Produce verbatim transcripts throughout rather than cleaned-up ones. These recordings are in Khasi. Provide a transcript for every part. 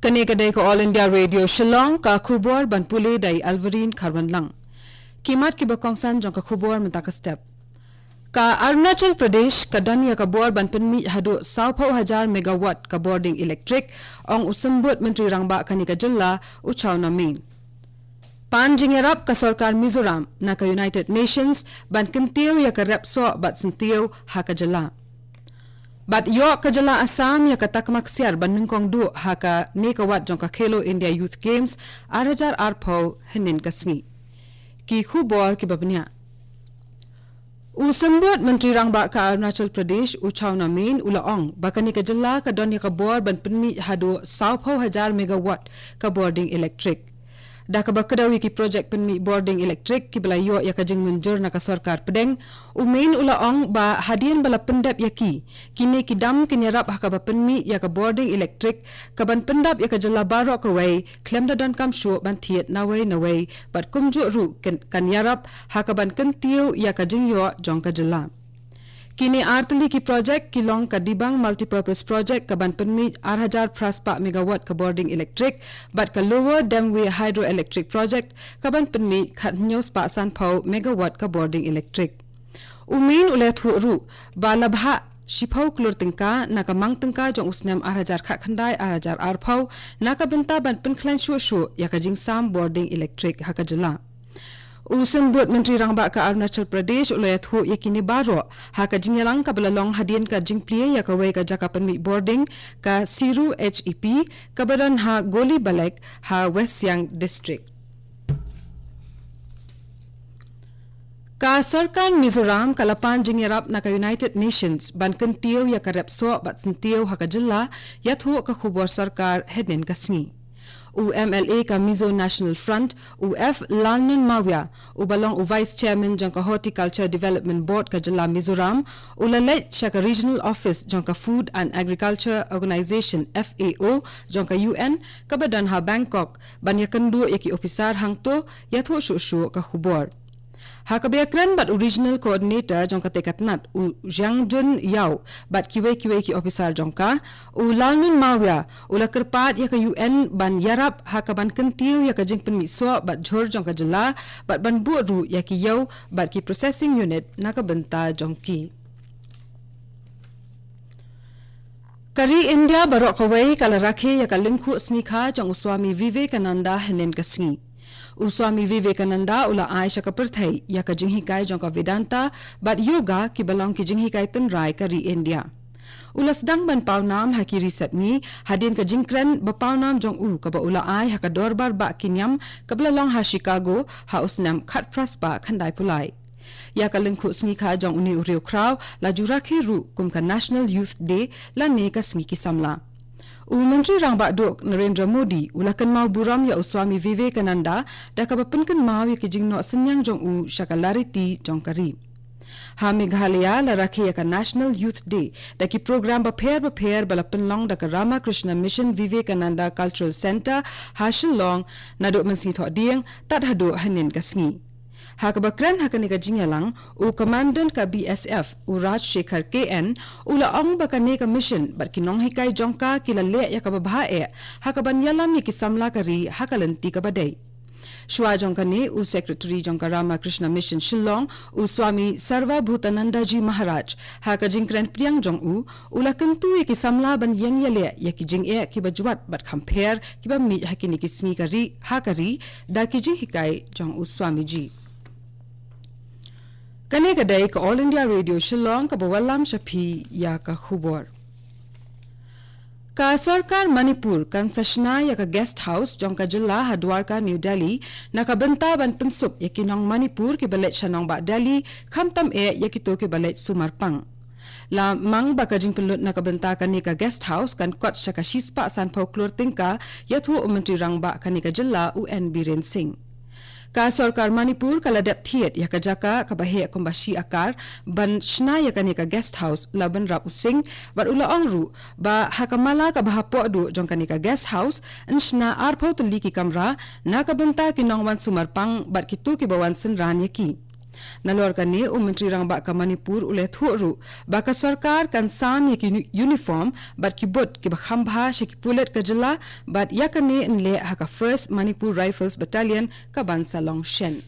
Kane ka dei ka All India Radio Shillong, ka khubor ban pule da i Alvarine Kharwanlang. Ki mat kiba kongsan jong ka khubor mynta ka step. Ka Arunachal Pradesh ka don ïa ka bor ban pynmih haduh sawphew hajar megawatt ka bording electric, ong u Symbud Myntri Rangbah kane ka jylla, u Chawna Mein. Pan jingïarap ka sorkar Mizoram na ka United Nations ban kyntiew ïa ka rep soh bad syntiew ha ka jylla. Bad ïoh ka jylla Assam ïa ka takma ksiar ban nyngkong duh ha kane ka wat jong ka Khelo India Youth Games ar hajar arphew hynnin ka sngi. Ki khubor kiba bniah. U Symbud Myntri Rangbah ka Arunachal Pradesh, u Chawna Mein, u la ong ba kane ka jylla ka don ïa ka bor ban pynmih haduh sawphew hajar megawatt ka bording electric. Da kaba kdew ïa ki projek pynmih bording electric kiba la ïoh ïa ka jingmynjur na ka sorkar pdeng, u Mein u la ong ba hadien ba la pyndep ïa ki, kine ki dam kin ïarap ha kaba pynmih ïa ka bording electric, kaban pyndap ïa ka jylla baroh kawei, khlem da donkam shuh ban thied nawei nawei, bad kumjuh ruh kin, kan ïarap ha kaban kyntiew ïa ka jingïoh jong ka jylla. Kine ar tylli ki projek ki long ka Dibang Multipurpose Project kaban pynmih ar hajar phra spah megawatt ka bording electric, bad ka Lower Demwe Hydroelectric Project kaban pynmih khathynñiew spah sanphew megawatt ka bording electric. U Mein u la ïathuh ruh ba la bhah shiphew klur tyngka na ka mang tyngka jong u snem ar hajar khatkhyndai ar hajar arphew na ka bynta ban pynkhlaiñ shuh shuh ïa ka jingsam bording electric ha ka jylla. U Symbud Myntri Rangbah ka Arunachal Pradesh u la ïathuh ïa kine baroh ha ka jingïalang kaba la long hadien ka jingplie ïa kawei ka jaka pynmih bording, ka Siru H E P, kaba don ha Goli Balek ha West Siang District. Ka sorkar Mizoram ka la pan jingïarap na ka United Nations ban kyntiew ïa ka rep soh bad syntiew ha ka jylla, ïathuh ka khubor sorkar hynnin ka sngi. U M L A ka Mizo National Front, u F Lalnunmawia, uba long u Vice Chairman jong ka Horticulture Development Board ka jylla Mizoram, u la leit sha ka Regional Office jong ka Food and Agriculture Organization, F A O, jong ka U N, kaba don ha Bangkok, ban ïakynduh ïa ki ophisar hangto, ïathuh shuh shuh ka khubor. Ha kaba ïakren bad u Regional Coordinator jong katei ka tnat, u Jiangjun Yao, bad kiwei kiwei ki ophisar jong ka, u Lalnunmawia u la kyrpad ïa ka U N ban ïarap ha kaban kyntiew ïa ka jingpynmih soh bad jhur jong ka jylla, bad ban buh ruh ïa ki ïew bad ki processing unit na ka bynta jong ki. Ka ri India baroh kawei ka la rakhe ïa ka lyngkhuh sngi kha jong u Swami Vivekananda hynnin ka sngi. U Swami Vivekananda u la ai sha ka pyrthei ïa ka jinghikai jong ka Vedanta bad Yoga, kiba long ki jinghikai tynrai ka ri India. U la sdang ban pawnam ha ki ri sepngi hadien ka jingkren ba pawnam jong u kaba u la ai ha ka dorbar bah ki niam kaba la long ha Chicago ha u snem khatphra spah khyndai phew lai. Ïa ka lyngkhuh sngi kha jong une u riewkhraw la ju rakhe ruh kum ka National Youth Day lane ka sngi ki samla. U Myntri Rangbah Duh Narendra Modi u la kynmaw burom ïa u Swami Vivekananda da kaba pynkynmaw ïa ki jingnoh synñiang jong u sha ka lariti jong ka ri. Ha Meghalaya la rakhe ïa ka National Youth Day da ki program bapher bapher ba la pynlong da ka Ramakrishna Mission Vivekananda Cultural Centre ha Shillong naduh mynsngi Thohdieng tad haduh hynnin ka sngi. Ha kaba kren ha kane ka jingïalang, u Commandant ka B S F, u Rajshekhar K N, u la ong ba kane ka mission bad ki nonghikai jong ka ki la leh ïa kaba bha eh ha kaban ïalam ïa ki samla ka ri ha ka lynti kaba dei. Shuwa jong kane, u Secretary jong ka Ramakrishna Mission Shillong, u Swami Sarvabhutananda Ji Maharaj, ha ka jingkren pdiang jong u, u la kyntu ïa ki samla ban ïeng ïaleh ïa ki jingeh kiba jwat bad kham pher kiba mih ha kine ki sngi ka ri ha ka ri da ki jinghikai jong u Swamiji. Kane ka dei ka All India Radio Shillong kaba wallam sha phi ïa ka khubor. Ka sorkar Manipur kan sa shna ïa ka guest house jong ka jylla ha Dwarka, New Delhi, na ka bynta ban pynsuk ïa ki nong Manipur kiba leit sha nongbah Delhi, khamtam eh ïa kito kiba leit sumar pang. La mang ba ka jingpynlut na ka bynta kane ka guest house kan kot sha ka shispah sanphew klur tyngka, ïathuh u Myntri Rangbah kane ka jylla u N Biren Singh. Ka sorkar Manipur ka la dep thied ïa ka jaka kaba heh kumba shi akar ban shna ïa kane ka guest house, la bynrap u Singh, bad u la ong ruh ba ha ka mala kaba hapoh duh jong kane ka guest house yn shna arphew tylli ki kamra na ka bynta ki nongwan sumar pang bad kito kiba wan synran ïa ki. Nalor kane, u Myntri Rangbah ka Manipur u la ïathuh ruh ba ka sorkar kan sam ïa ki uni-, uniform bad ki boot kiba kham bha sha ki pulit ka jylla, bad ïa kane yn leh ha ka First Manipur Rifles Battalion kaban sa long shen.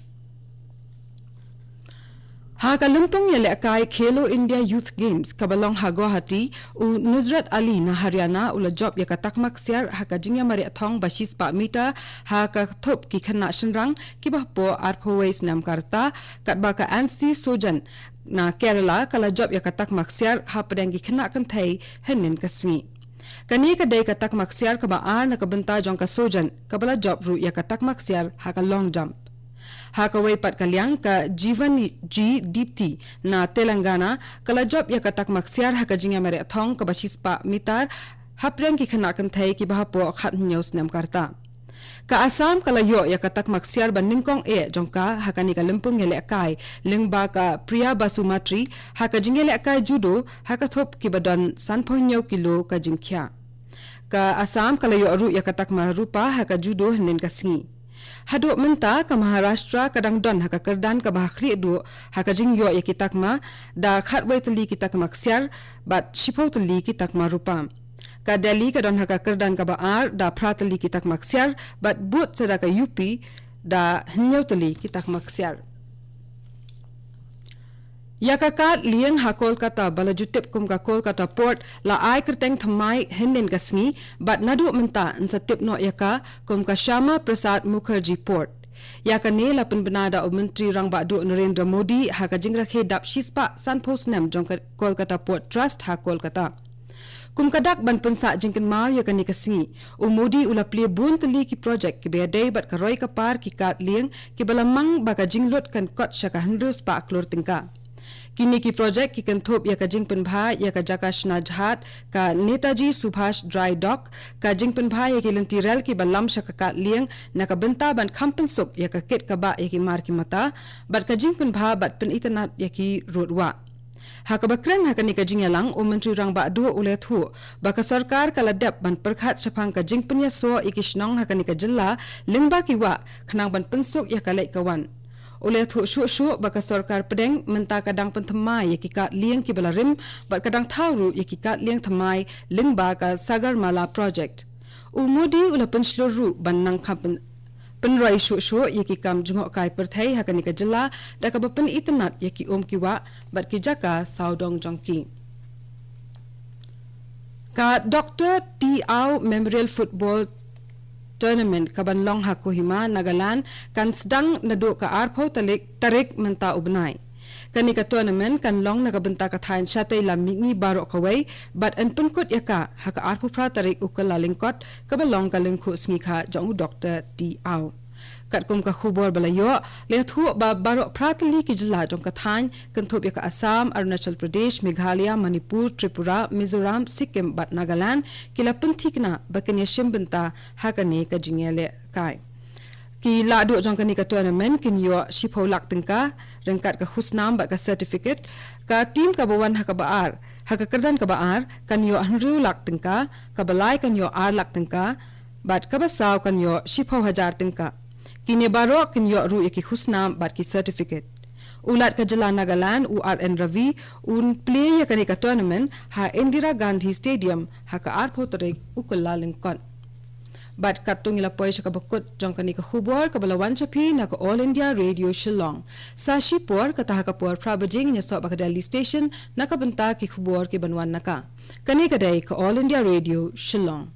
Ha ka lympung ïalehkai Khelo India Youth Games kaba long ha Guwahati, u Nusrat Ali na Haryana u la jop ïa ka takma ksiar ha ka jingïamareh thong ba shispah meter ha ka thup ki khynnah shynrang kiba hapoh arphew wei snem ka rta, katba ka Ansi Sojan na Kerala ka la jop ïa ka takma ksiar hapdeng ki khynnah kynthei hynnin ka sngi. Kane ka dei ka takma ksiar kaba ar na ka bynta jong ka Sojan, kaba la jop ruh ïa ka takma ksiar ha ka long jump. Ha kawei pat ka liang, ka Jivan G Dipti na Telangana ka la jop ïa ka takma ksiar ha ka jingïamareh thong kaba shispah meter hapdeng ki khynnah kynthei kiba hapoh khathynñiew snem ka rta. Ka Assam ka la ïoh ïa ka takma ksiar ba nyngkong eh jong ka ha kane ka lympung ïalehkai, lyngba ka Priya Basumatri ha ka jingïalehkai judo ha ka thup kiba don sanphew hynñiew kilo ka jingkhia. Ka Assam ka la ïoh ruh ïa ka takma rupa ha ka judo hynnin ka sngi. Haduh mynta ka Maharashtra ka dang don ha ka kyrdan kaba ha khlieh duh ha ka jingïoh ïa ki takma, da khatwei tylli ki takma ksiar bad shiphew tylli ki takma rupa. Ka Delhi ka don ha ka kyrdan kaba ar da phra tylli ki takma ksiar, bad bud sa da ka U P da hynñiew tylli ki takma ksiar. Ïa ka kad lieng ha Kolkata ba la ju tip kum ka Kolkata Port la ai kyrteng thymmai hynnin ka sngi, bad naduh mynta yn sa tip noh ïa ka kum ka Shyama Prasad Mukherjee Port. Ïa kane la pynbna da u Myntri Rangbah Duh Narendra Modi ha ka jingrakhe dap shispah sanphew snem jong ka Kolkata Port Trust ha Kolkata. Kum ka dak ban pynsah jingkynmaw ïa kane ka sngi, u Modi u la plie bun tylli ki projek kiba ïadei bad ka roi ka par ki kad lieng kiba la mang ba ka jinglut kan kot sha ka hynriew spah klur tyngka. Kine ki projek ki kynthup ïa ka jingpynbha ïa ka jaka shna jhad ka Netaji Subhash Dry Dock, ka jingpynbha ïa ki lynti rel kiba lam sha ka kad lieng na ka bynta ban kham pynsuk ïa ka kit ka bah ïa ki mar ki mata, bad ka jingpynbha bad pynitynnad ïa ki rud wah. Ha kaba kren ha kane ka jingïalang, u Myntri Rangbah Duh u la ïathuh ba ka sorkar ka la dep ban pyrkhat shaphang ka jingpynïasoh ïa ki shnong ha kane ka jylla lyngba ki wah, khnang ban pynsuk ïa ka leit ka wan. U la ïathuh shuh shuh ba ka sorkar pdeng mynta ka dang pynthymmai ïa ki kad lieng kiba la rim, bad ka dang thaw ruh ïa ki kad lieng thymmai lyngba ka Sagarmala Project. U Modi u la pynshlur ruh ban nang kham pyn-, pynroi shuh shuh ïa ki kam jngohkai pyrthei ha kane ka jylla, da kaba pynitynnad ïa ki um ki wah bad ki jaka sawdong jong ki. Ka Doctor T Ao Memorial Football Tournament kaban long ha Kohima, Nagaland, kan sdang naduh ka arphew tarik, tarik mynta u bnai. Kane ka tournament kan long na ka bynta ka thaiñ shatei lam mihngi baroh kawei, bad yn pynkut ïa ka ha ka arphew phra tarik u Kyllalyngkot, kaba long ka lyngkhuh sngi kha jong u Doctor T Ao. Katkum ka khubor ba la ïoh, la ïathuh ba baroh phra tylli ki jylla jong ka thaiñ, kynthup ïa ka Assam, Arunachal Pradesh, Meghalaya, Manipur, Tripura, Mizoram, Sikkim bad Nagaland, ki la pynthikna ba kin ïashim bynta ha kane ka jingïalehkai. Ki lahduh jong kane ka tournament kin ïoh shiphew lak tyngka, ryngkat ka khusnam bad ka certificate. Ka team kaba wan ha kaba ar, ha ka kyrdan kaba ar, kan ïoh hynriew lak tyngka, kaba lai kan ïoh ar lak tyngka, bad kaba saw kan ïoh shiphew hajar tyngka. Kine baroh kin ïoh ruh ïa ki khusnam bad ki certificate. U Lat ka jylla Nagaland, u R N Ravi, un plie ïa kane ka tournament ha Indira Gandhi Stadium ha ka arphew tarik u Kyllalyngkot. Bad katto ngi la poi sha kaba kut jong kane ka khubor kaba la wan sha phi na ka All India Radio Shillong. Sa shipor, kata ha ka por phra baje ngin ïasoh bad ka Delhi Station na ka bynta ki khubor kiban wan na ka. Kane ka dei ka All India Radio Shillong.